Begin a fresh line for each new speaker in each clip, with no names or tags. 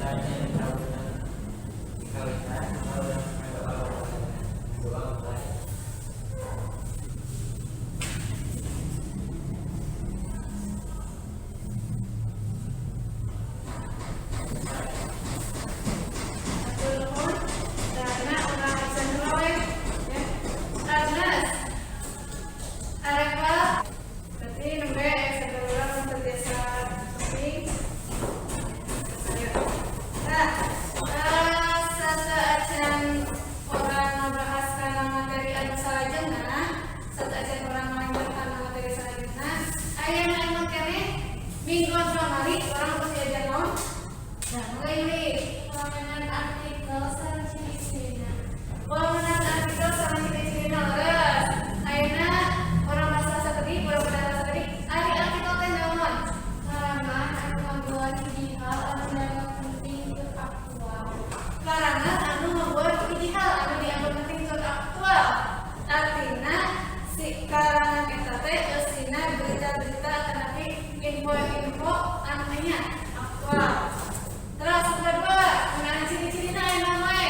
Yang dikawitan, maka urang ngadoa doa mulai.
Hatur nuhun. Karena urang absen heula we, ya. Agnes. Areva. Berarti nembe aya urang teu biasa penting. Nah, sateuacan urang ngabahas kana materi anu salajengna, sateuacan urang lanjut kana materi salajengna, aya nu emang keneh mingguan kamari urang tos diajar naon? Nah, mulai Yuli.
Wangunan artikel sareng ciri-cirina.
Wangunan artikel sareng ciri-cirina, leres. Ayeuna urang bahas sakedik, urang bahas sakedik. Ari artikel teh naon?
Karangan anu ngabuat hiji hal anu dianggap penting tur aktual.
Karangan anu membuat hiji hal anu dianggap penting tur aktual. Artina si karangan eta teh eusina berita-berita tetapi info-info anu nya aktual. Terus kedua, ngeunaan ciri-cirina aya naon wae?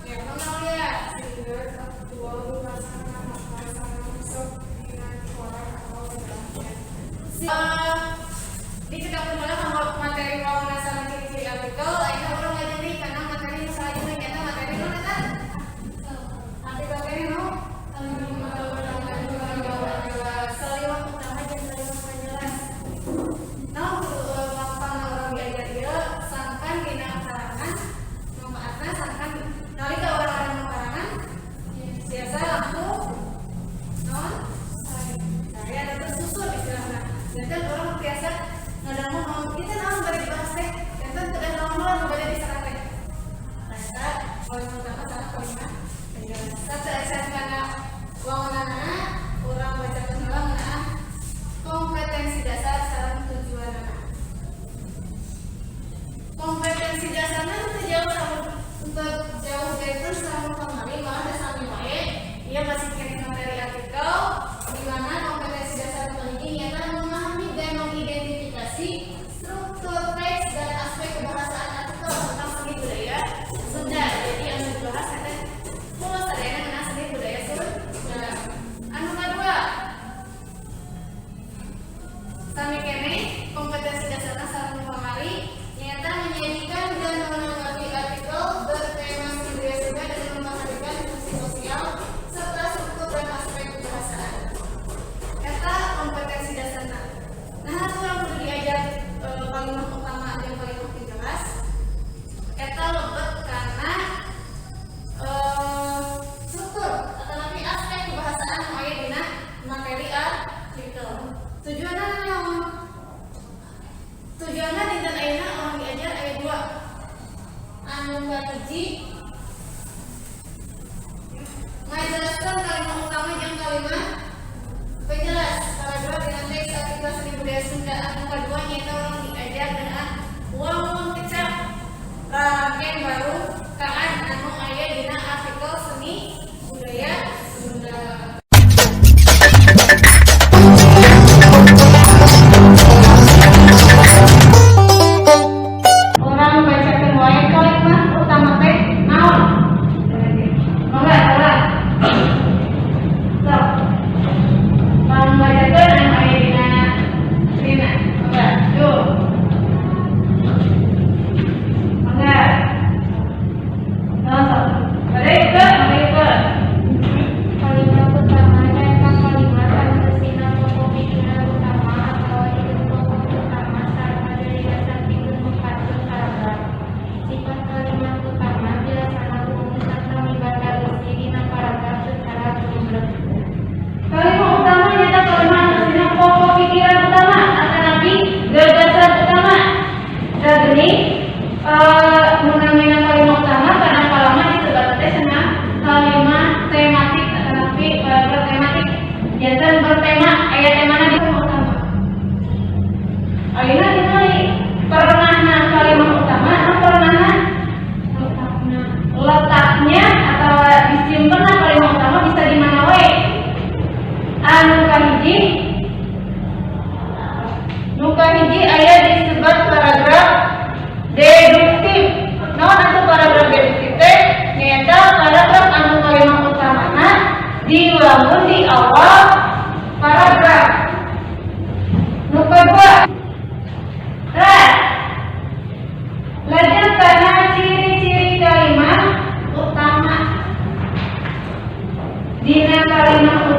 Ya, naon ya?
Sumber aktual lumasan sareng sok dina koran atau majalah.
Dicekapkeun heula kanggo materi wangunan sareng ciri-ciri artikel, ayeuna urang lajeng deui kana materi nu salajengna, nyaeta materi naon eta? Artikel teh nu saliwat utama jeung saliwat penjelas. Naon mangpangna urang diajar ieu? Sangkan dina karangan manfaatna, sangkan nalika urang ada karangan biasa langsung naon saya ada tersusun istilahna. Janten urang biasa ngadangu naon kita, naon bade dibahas teh, janten kedah naon heula nu bade diserat teh. Nah, eta poin utama sareng kalimat penjelas. Sateuacan kana wangunanana, urang bacakeun heula ngeunaan kompetensi dasar sareng tujuanana. Kompetensi dasarna teu jauh sama, teu jauh benten sareng kamari, malah da sami wae. Ieu masih keneh materi artikel, di mana kompetensi dasar kahiji nyaeta memahami dan mengidentifikasi struktur teks dan aspek kebahasaan artikel tentang seni budaya Sunda. Jadi anu dibahas eta khusus sadayana ngeunaan seni budaya Sunda. Anu kadua, sami keneh kompetensi dasarna sareng nu kamari, nyaeta menyajikan dan menanggapi artikel bertema seni budaya Sunda dengan memperhatikan fungsi sosial serta struktur dan aspek kebahasaan. Eta kompetensi dasarna. Nah, urang kudu diajar kalimat utama dan kalimat penjelas. Eta lebet karena struktur atau aspek kebahasaan nu aya dina materi artikel. Tujuanna naon? Tujuanna dinten ayeuna urang diajar aya dua. Anu kahiji, ngajelaskeun kalimat utama jeung kalimat penjelas kadua dina teks artikel seni budaya Sunda. Anu kadua nyaeta urang diajar ngeunaan wangun kecap rarangken barukaan anu aya dina artikel seni budaya Sunda. Urang bacakeun wae kalimat utama teh naon. Mangga, mangga. Sok. Pang bacakeun anu aya dina dina. Mangga, yuk.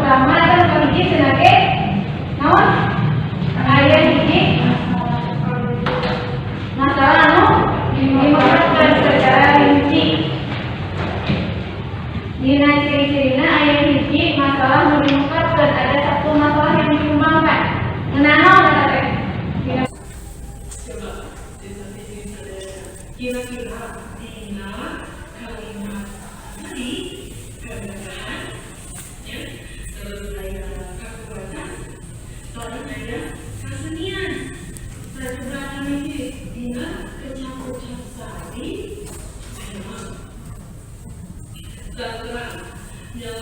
Pertama eta nu kahiji cenah ge naon? Aya hiji masalah anu dimaksudkan secara rinci. Dina ciri-cirina aya hiji masalah nu diungkapkeun, ada satu masalah yang dikembangkan. Ngeunaan naon eta teh? Dina
Coba kira-kira dina kalimat tadi kegagahan ya, terus ada kekuatan, terus ada kesenian. Saya coba ini dina kecap ucap sari ayo terang yang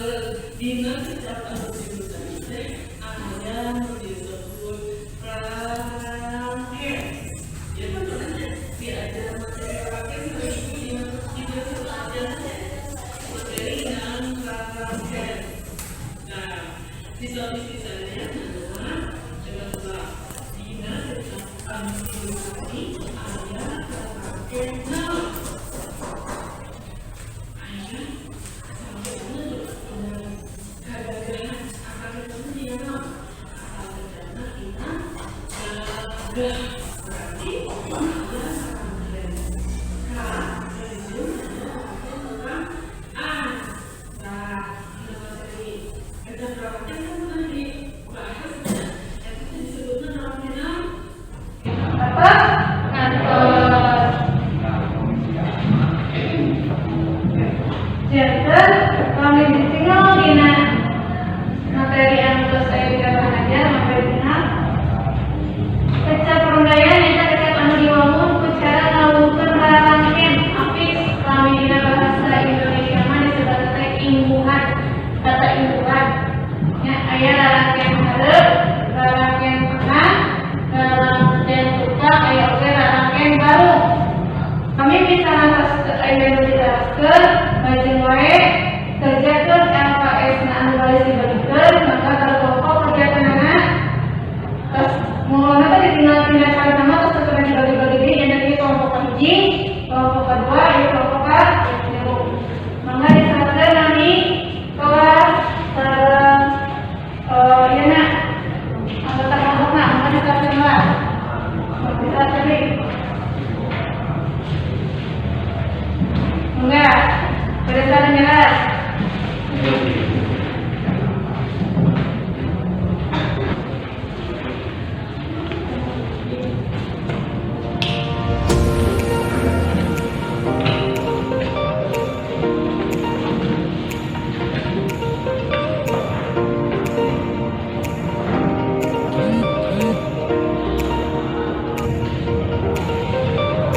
dina kecap anu disebut teh ada nu disebut rangkaian. Ya kan sebenarnya diajar materi rangkaian dina dina ajarnya materi dan rangkaian. Nah, sisa-sisanya adalah coba tebak dina kecap anu disebut tadi ada rangkaian naon? Aya kegagalan asal ketemu dia naon? Asal kerjana kita gagah berarti ada rangkaian K dari ada rangkaian tentang A. Nah, dina materi kecap rangkaian kan pernah dibahas ya, itu disebutnya rangkaian naon?
Apa? Ngantos. Janten kami ditinggal dina materi anu tos aya dina ajar materi dina kecap rondaian eta kecap anu diwangun ku cara ngawuhkeun rarangken afiks kami dina bahasa Indonesia mah disebut teh imbuhan, kata imbuhan nya aya rarangken hareup, rarangken tengah, rarangken tukang, aya oge rarangken baru. Kami bisa ngantos aya nu ditaroskeun, lajeng wae kerjakeun LKS na anu baris dibagikeun, maka kalau kelompok kerjakeunana terus mulana teh ditinggal pindah cari nama terus tetep dibagi-bagi deui nya ieu kelompok kahiji, kelompok kedua, ieu kelompok katilu. Mangga diseratkeun nami kelas sareng ieu na anggota kelompokna, mangga diseratkeun lah. Diseratkeun deui. Enggak, pada saat jelas.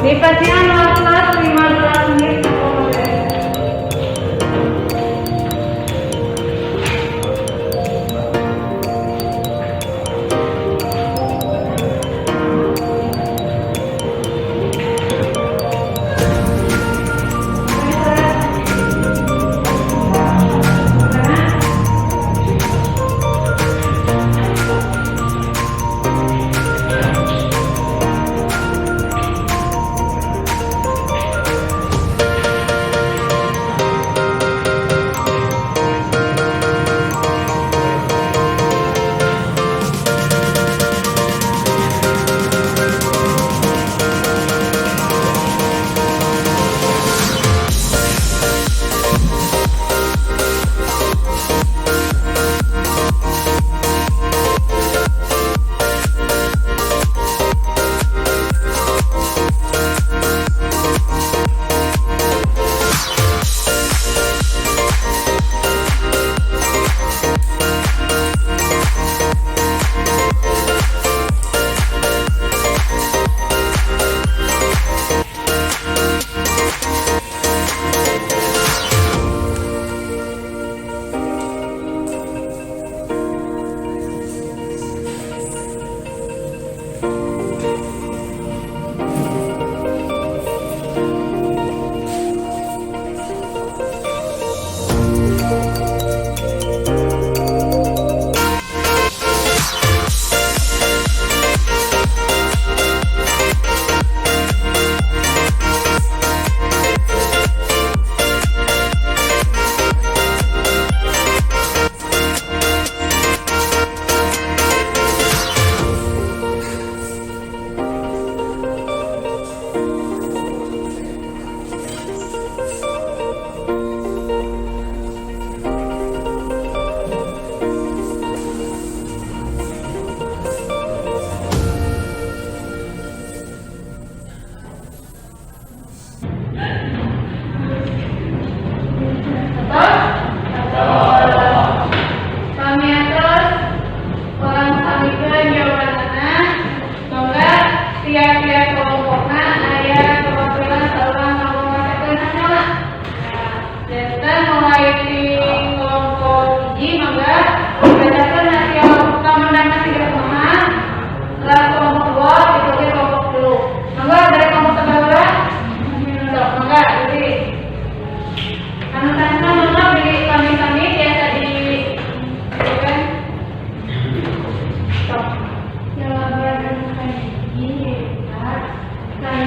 Dipasihan waktu 15 menit.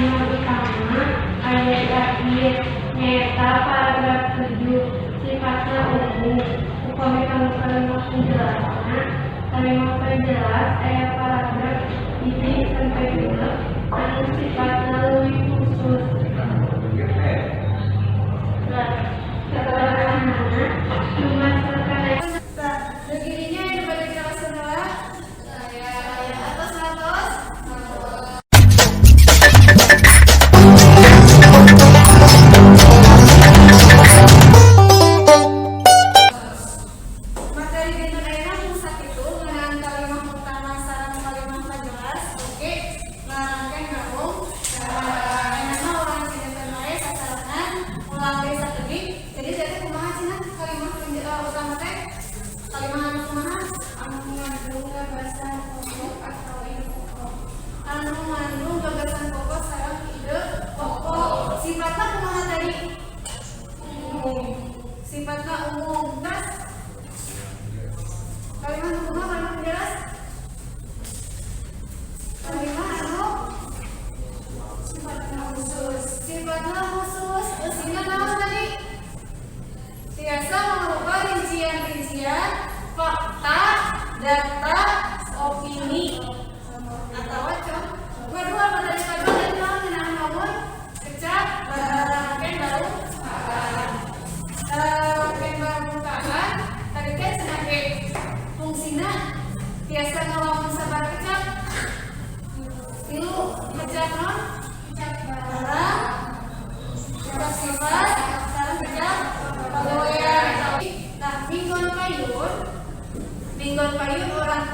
Kalimah utama aya di akhir, nyaeta paragraf 7, sifatna umum. Upami kanggo kalimah penjelasna, kalimah penjelas aya paragraf 1 sampai 6 anu sifatna leuwih khusus. Nah, keteranganna dumasar kana
Tah, begininya yang bade dijelaskeun heula. Aya atos atos. Materi dinten ayeuna mung sakitu ngeunaan kalimah utama sareng kalimah panjelas. Oke, ngarangken gabung. Ayeuna mah urang dinten wae sasarengan ulang deui sakedik. Jadi teh kumaha cenah kalimah utama teh? Kalimah anu kumaha?
Anu mengandung gagasan pokok atau ide pokok.
Anu mengandung gagasan pokok sareng ide pokok. Sifatna kumaha tadi? Umum. Sifatna umum. Terus kalimah anu kumaha, kalimah penjelas? Kalimah anu
Sifatnya khusus.
Sifatna khusus. Eusina naon tadi? Tiasa mengubah rincian-rincian fakta, data, opini atau contoh. Kedua, materi kedua tadi naon ngeunaan ngomong kecap rangkaian baru rangkaian baru bukaan tadi kan cenah ge fungsina tiasa ngawangun sabar kecap tilu kecap non
Kecap
barang, kecap sifat, sareng kecap pagawean. Nah, minggon payun urang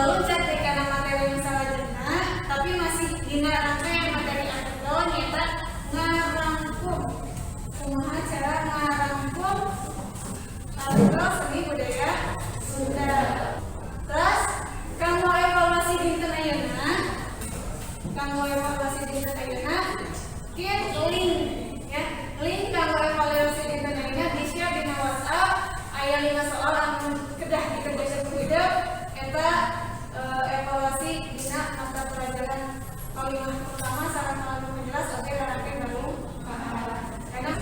loncat deui kana materi nu salajengna, tapi masih dina rangkaian materi artikel, nyaeta ngarangkum. Kumaha cara ngarangkum artikel seni budaya Sunda. Terus kanggo evaluasi dinten ayeuna, kanggo evaluasi dinten ayeuna, kieu link ya, link kanggo evaluasi dinten ayeuna di-share dina WhatsApp, aya 5 soal anu kedah dikerjakeun ku hidep eta evaluasi dina mata pelajaran kalimah utama sareng kalimah penjelas oge rangkaian baru. Karena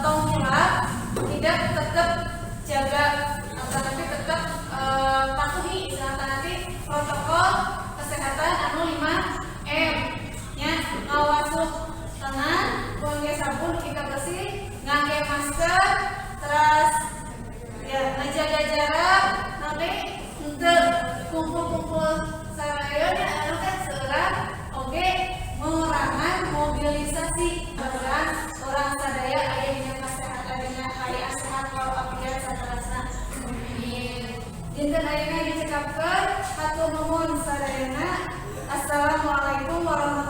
tong hilap, tidak tetap jaga atau nanti tetap patuhi istilah nanti protokol kesehatan anu 5 M nya, ngawasuh tangan ngangge sabun kita bersih, ngangge masker, terus ya ngejaga jarak, nanti untuk kumpul-kumpul saraya nya anu kan seorang oke mengurangan mobilisasi. Mudah-mudahan urang sadaya aya dina kesehatan, dina kaayaan sehat walafiat saterasna. Amin. Dinten ayeuna dicekapkeun, hatur nuhun sadayana. Assalamualaikum warahmatullahi.